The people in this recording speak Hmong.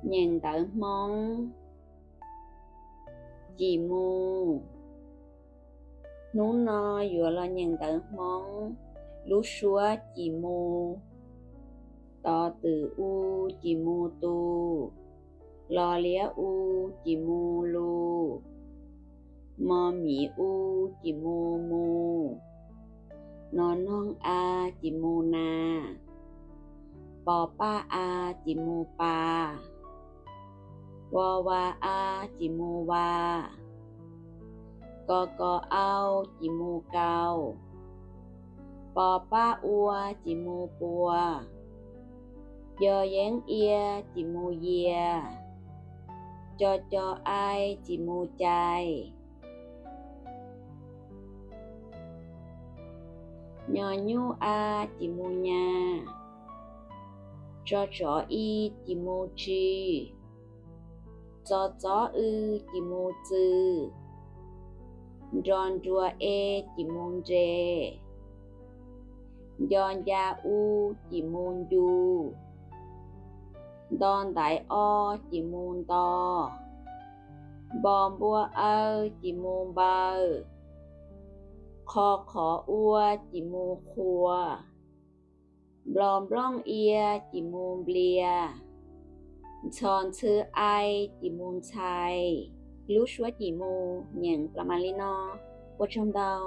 Nyeem ntawv Hmoob. Cim mus. Hnub no yuav los nyeem ntawv Hmoob lub suab cim mus. Tod twm u cim mus tus. Los liab u cim mus lus. Mos mis u cim mus mus. Nos noog a cim mus nas. Pos paj a cim mus pas. Vos vas a cim mus vas. Kos kos au cim mus kaus. Pos pab ua cim mus puas. Yos yeeb ia cim mus yias. Cos cos ai cim mus cais. Nyos nyuj a cim mus nyas. Tso tsov i cim mus tsis. Txos txob w cim mus txws. Nros nruas e cim mus nres. Nco nca u cim mus ncus. Nto ntaiv o cim mus ntos. Npo npua aw cim mus npaws. Qho qhov ua cim mus qhuas. Nplos nplooj ia cim mus nplias. Ntxhos ntxhw ai cim mus ntxhais. Lub suab cim mus nyeem los mas li no. Ua tsaug ntau.